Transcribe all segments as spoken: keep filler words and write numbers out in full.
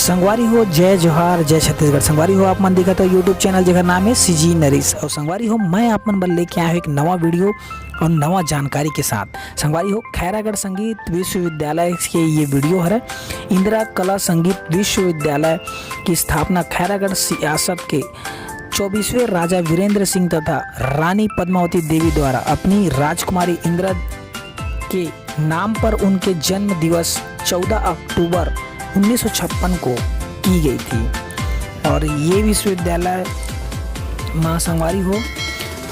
संगवारी हो, जय जोहार, जय छत्तीसगढ़। संगवारी हो, आप मन देखत हो YouTube चैनल, जेकर नाम है सीजी नरिश। और संगवारी हो, मैं आप मन बर लेके आया हूँ एक नवा वीडियो और नवा जानकारी के साथ। संगवारी हो, खैरागढ़ संगीत विश्वविद्यालय के ये वीडियो हरे। इंदिरा कला संगीत विश्वविद्यालय की स्थापना खैरागढ़ सियासत के चौबीसवें राजा वीरेंद्र सिंह तथा रानी पद्मावती देवी द्वारा अपनी राजकुमारी इंदिरा के नाम पर उनके जन्म दिवस चौदह अक्टूबर उन्नीस सौ छप्पन को की गई थी। और ये विश्वविद्यालय, माँ संगवारी हो,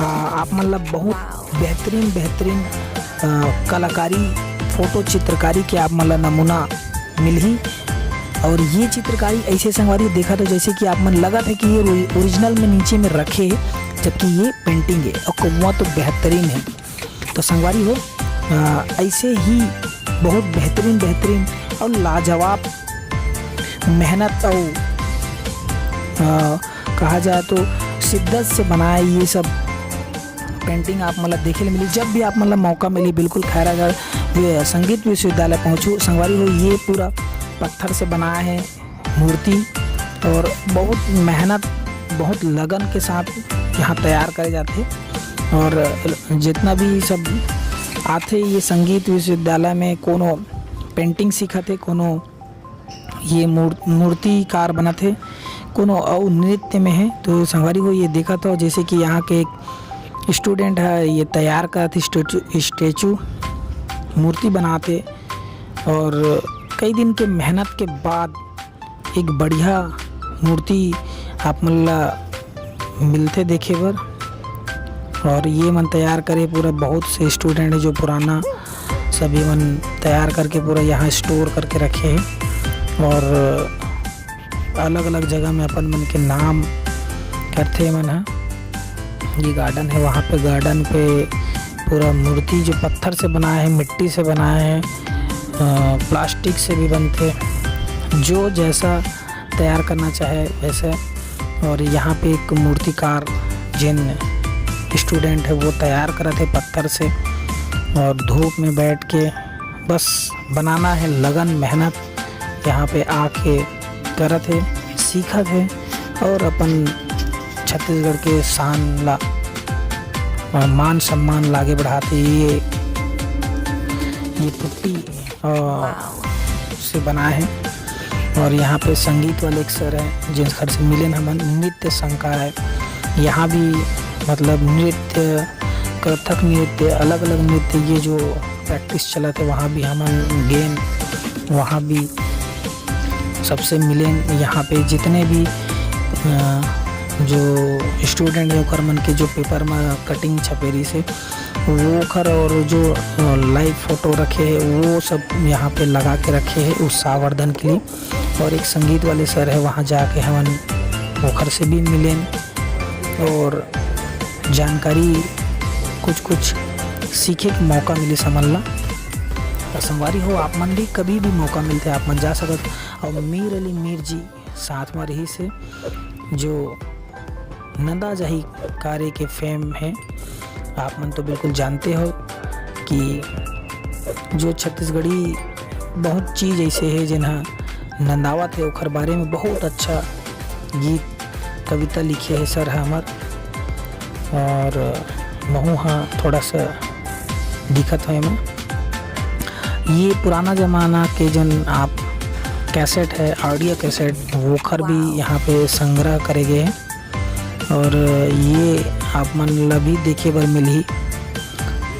आ, आप मन ला बहुत बेहतरीन, बेहतरीन, आ, कलाकारी, फोटो चित्रकारी के आप मन ला नमूना मिलही। और ये चित्रकारी ऐसे संगवारी देखा तो जैसे कि आप मन लगत है कि ये ओरि-, ओरिजिनल में नीचे में रखे हे, जबकि ये पेंटिंग है और कौवा तो बेहतरीन है। तो संगवारी हो, आ, ऐसे ही बहुत बेहतरीन, बेहतरीन और लाजवाब मेहनत और, आ, कहा जाए तो शिद्दत से बनाए ये सब पेंटिंग आप मन ला देखे ले मिली। जब भी आप मन ला मौका मिली, बिल्कुल खैरागढ़ वि-, संगीत विश्वविद्यालय पहुँचू। संगवारी हो, ये पूरा पत्थर से बनाया है मूर्ति और बहुत मेहनत, बहुत लगन के साथ यहाँ तैयार करे जाथे। और जितना भी सब आथे ये संगीत विश्वविद्यालय में, कोनो पेंटिंग सीखत हे, कोनो ये मूर-, मूर्तिकार बनत हे, कोनो अउ नृत्य में है। तो संगवारी हो, ये देखत हो जैसे कि यहाँ के एक स्टूडेंट है, ये तैयार करत हे स्टैचू, स्टैचू मूर्ति बनात हे। और कई दिन के मेहनत के बाद एक बढ़िया मूर्ति आप मन ला मिलथे देखे बर। और ये मन तैयार करे पूरा, बहुत से स्टूडेंट है जो पुराना सब ये मन तैयार करके पूरा यहाँ स्टोर करके रखे हैं। और अलग-अलग जगह में अपन मन के नाम करथे मन ह। ये गार्डन है, वहाँ पे गार्डन पे पूरा मूर्ति जो पत्थर से बनाया है, मिट्टी से बनाया है, अ, प्लास्टिक से भी बनथे, जो जैसा तैयार करना चाहे वैसे। और यहाँ पे एक मूर्तिकार, जिन स्टूडेंट है, वो तैयार करत है पत्थर से, और धूप में बैठ के बस बनाना है, लगन मेहनत यहाँ पे आके करत है, सीखत है और अपन छत्तीसगढ़ के शान ला और मान सम्मान ला आगे बढ़ात है। ये, ये पुट्टी, अ, से बना है। और यहाँ पे संगीत वाले एक सर हैं, जिन सर से मिले हमन, नृत्य संकाय। यहाँ भी मतलब नृत्य, कथक नृत्य, अलग-अलग नृत्य, ये जो प्रैक्टिस चलत है, वहाँ भी हमन गेन, वहाँ भी सबसे मिलेन। यहाँ पे जितने भी, अ, जो स्टूडेंट है, ओकर मन के जो पेपर में कटिंग छपे रहिस हे, वो ओकर और जो, अ, लाइव फोटो रखे है, वो सब यहाँ पे लगा के रखे है उत्साहवर्धन के लिए। और एक संगीत वाले सर है, वहाँ जाके हमन ओकर से भी मिलेन और जानकारी कुछ कुछ सीखे के मौका मिलिस हमन ला। तो संगवारी हो, आप मन भी कभी भी मौका मिलथे, आप मन जा सकत। और मीर अली मीर जी साथ में रहिस हे, जो नंदा जाही कार्य के फेम है। आप मन तो बिल्कुल जानते हो कि जो छत्तीसगढ़ी बहुत चीज ऐसे है, जिन्हा नंदावत है, ओखर बारे में बहुत अच्छा गीत, कविता लिखे है सर ह हमर। और महू हा थोड़ा सा दिखत हो एमा। ये पुराना जमाना के जन आप कैसेट है, ऑडियो कैसेट, वोखर भी यहाँ पे संग्रह करे गए हैं। और ये आप मन ला भी देखे बर मिलही,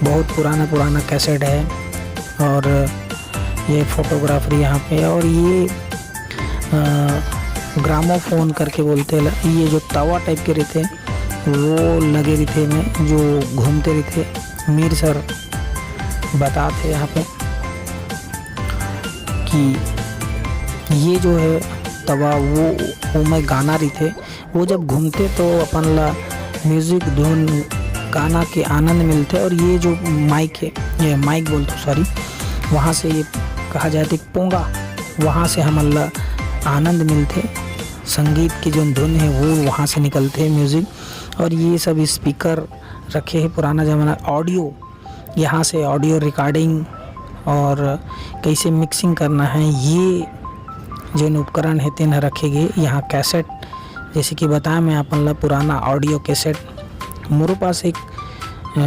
बहुत पुराना, पुराना कैसेट है। और ये फोटोग्राफर यहाँ पे, और ये, अ, ग्रामोफोन करके बोलथे ला, ये जो तवा टाइप के रहिथे, वो लगे रहिथे में, जो घूमते रहिथे। मीर सर बताथे यहाँ पे कि ये जो है तवा, वो, वो में गाना रहिथे, वो जब घूमथे तो अपन ला म्यूजिक, धुन, गाना के आनंद मिलथे। और ये जो माइक है, ये माइक बोलथे, सॉरी, वहाँ से ये कहा जाए तो एक पोंगा, वहाँ से हमन ला आनंद मिलथे। संगीत की जो धुन है, वो वहाँ से निकलथे, म्यूजिक। और ये सब स्पीकर रखे हैं, पुराना जमाना ऑडियो, यहाँ से ऑडियो रिकॉर्डिंग और कैसे मिक्सिंग करना है, ये जोन उपकरण हे तेन ह रखे गे। यहाँ कैसेट, जैसे कि बताया मैं अपन ला, पुराना ऑडियो कैसेट, मोरो पास एक अ,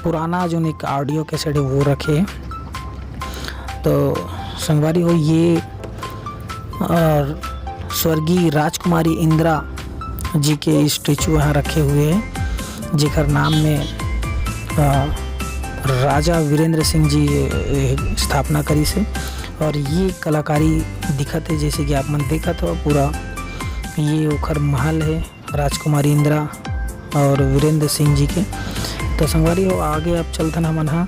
पुराना जोन एक ऑडियो कैसेट है वो रखे हे। तो संगवारी हो, ये अ, स्वर्गीय राजकुमारी इंदिरा जी के स्टैचू यहाँ रखे हुए हैं, जेकर नाम में अ, राजा वीरेंद्र सिंह जी अ, स्थापना करिस हे। और ये कलाकारी दिखत हे, जैसे कि आप मन देखत हो पूरा, ये ओखर महल हे राजकुमारी इंदिरा और वीरेंद्र सिंह जी के। तो संगवारी हो, आगे अब चलथन हमन हा,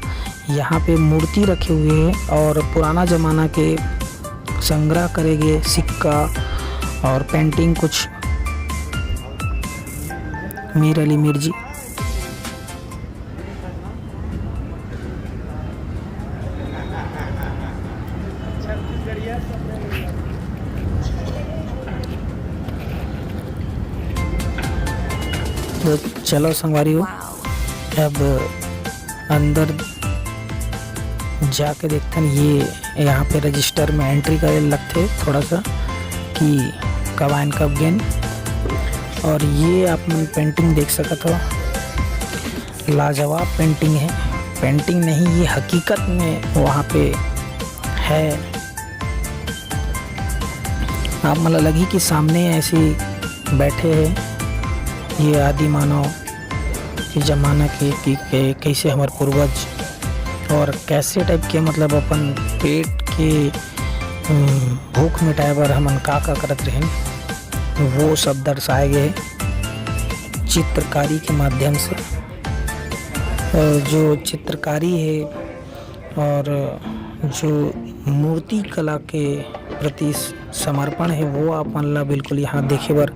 यहाँ पे मूर्ति रखे हुए हैं और पुराना जमाना के संग्रह करे गए सिक्का और पेंटिंग कुछ। मीर अली मीर जी। तो चलो संगवारी हो, अब अंदर जाके देखथन। ये यहाँ पे रजिस्टर में एंट्री करे लगथे थोड़ा सा कि कब आयन कब गेन। और ये आप मन पेंटिंग देख सकत हो, लाजवाब पेंटिंग है। पेंटिंग नहीं, ये हकीकत में वहाँ पे है। आप मन ल लगही कि सामने ऐसे बैठे हैं ये आदि मानव, ये जमाना के कि, के कैसे हमारे पूर्वज और कैसे टाइप के, मतलब, अपन पेट के, उम, भूख मिटाए बर हमन का का करत रहेन, वो सब दर्शाए गए चित्रकारी के माध्यम से। और जो चित्रकारी है और जो मूर्ति कला के प्रति समर्पण है, वो आप मन ला बिल्कुल यहाँ देखे बर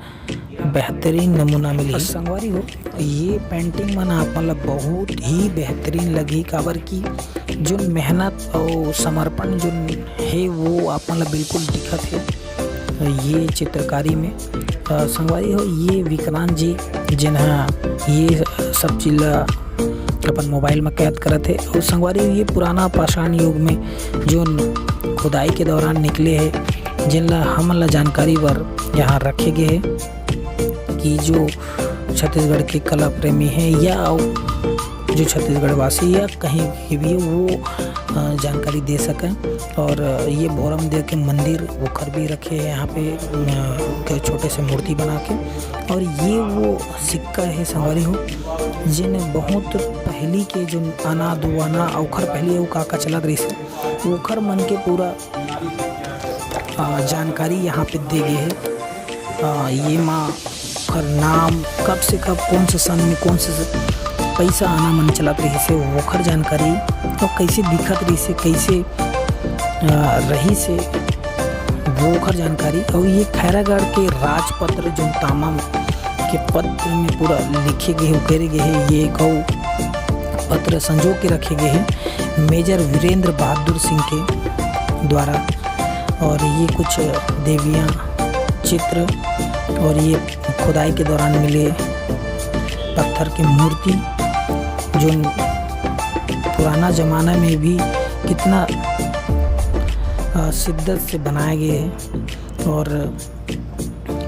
बेहतरीन नमूना मिली। संगवारी हो, ये पेंटिंग मन आप मन ला बहुत ही बेहतरीन लगही, काबर कि जो मेहनत और समर्पण जो है, वो आप मन ला बिल्कुल दिखत है ये चित्रकारी में। अ, संगवारी हो, ये विक्रांत जी, जिन हा ये सब चीज ला अपन मोबाइल में कैद करत है। और संगवारी हो, ये पुराना पाषाण युग में जो खुदाई के दौरान निकले है, जिन ला हमन ला जानकारी बर यहाँ रखे गए है कि जो छत्तीसगढ़ के कला प्रेमी है या अउ जो छत्तीसगढ़ वासी या कहीं के भी है, वो, अ, जानकारी दे सकें। और ये भोरम देव के मंदिर ओखर भी रखे हैं यहाँ पे, अ, के छोटे से मूर्ति बना के। और ये वो सिक्का है संगवारी हो, जिन बहुत पहली के जो अना दुआना ओखर पहली वो का का चलत रहिस है, ओखर मन के पूरा, अ, जानकारी यहाँ पे दे गए है। अ, ये माँ ओखर नाम, कब से कब, कौन से सन में, कौन से पैसा आना मन चलत रहिस हे, ओखर जानकारी, अउ कैसे दिखत रहिस हे, कैसे, अ, रहिस हे, वो ओखर जानकारी। अउ ये खैरागढ़ के राजपत्र, जो तामा के पत्र में पूरा लिखे गए हे, उकेरे गए हे, ये एक अउ पत्र संजो के रखे गए हे मेजर वीरेंद्र बहादुर सिंह के द्वारा। और ये कुछ देवियाँ चित्र और ये खुदाई के दौरान मिले पत्थर की मूर्ति, जो पुराना ज़माना में भी कितना, अ, शिद्दत से बनाए गए हैं और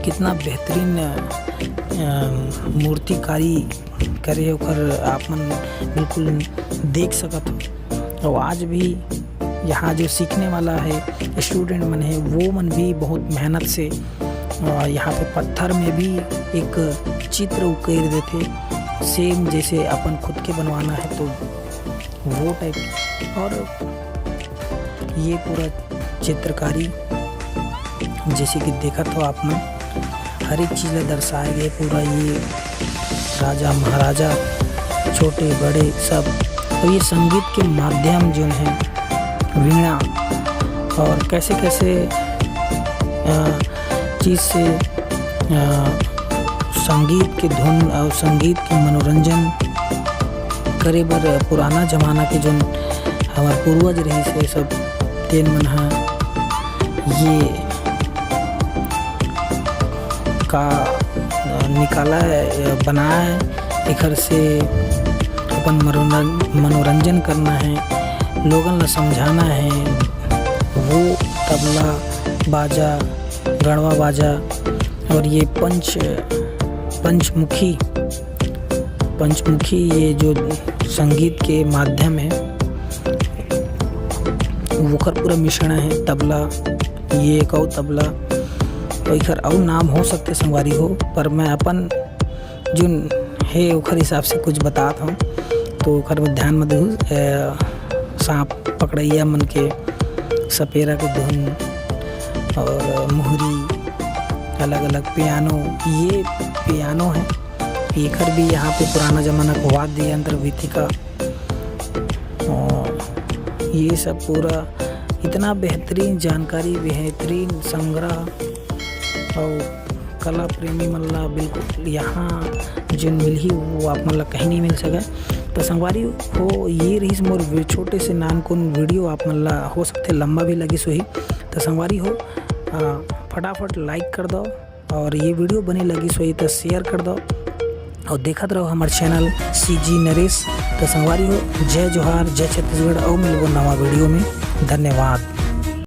कितना बेहतरीन, अ, मूर्तिकारी करे, ओकर आप मन बिल्कुल देख सकत हो। और आज भी यहाँ जो सीखने वाला है, स्टूडेंट मन है, वो मन भी बहुत मेहनत से, अ, यहाँ पे पत्थर में भी एक चित्र उकेर देथे, सेम जैसे अपन खुद के बनवाना है तो वो टाइप। और ये पूरा चित्रकारी, जैसे कि देखत हो आप मन, हर एक चीज़ ला दर्शाए गए पूरा। ये राजा महाराजा, छोटे बड़े सब। और ये संगीत के माध्यम जो है, वीणा, और कैसे कैसे, अ, चीज़ से, अ, संगीत के धुन और संगीत के मनोरंजन करे बर पुराना जमाना के जोन हमर पूर्वज रहिस हे सब, तेन मन ह ये का निकाला है, बनाया है, एखर से अपन मनोरं-, मनोरंजन करना है, लोगन ला समझाना है, वो तबला बाजा, गड़वा बाजा और ये पंच पंचमुखी पंचमुखी ये जो संगीत के माध्यम है, ओकर पूरा मिश्रण है। तबला, ये एक अउ तबला, तो एकर अउ नाम हो सकथे संगवारी हो, पर मैं अपन जोन हे ओकर हिसाब से कुछ बतात हूँ। तो ओकर में ध्यान में देहू, अ, सांप पकड़ैया मन के, सपेरा के धुन और मुहरी, अलग-अलग पियानो, ये पियानो है, एकर भी यहाँ पे पुराना जमाना के वाद्य यंत्र भी थी का। और ये सब पूरा इतना बेहतरीन जानकारी, बेहतरीन संग्रह और कला प्रेमी मन ला बिल्कुल यहाँ जोन मिलही वो आप मन ला कहीं नहीं मिल सके। तो संगवारी हो, ये रहिस मोर वी-, छोटे से नानकुन वीडियो, आप मन ला हो सकथे लंबा भी लगिस होही। तो संगवारी हो, आ, फटाफट लाइक कर दो और ये वीडियो बने लगिस होही तो शेयर कर दो और देखत रहो हमार चैनल सीजी नरेश। तो संगवारी हो, जय जोहार, जय छत्तीसगढ़, और मिलबो नवा वीडियो में। धन्यवाद।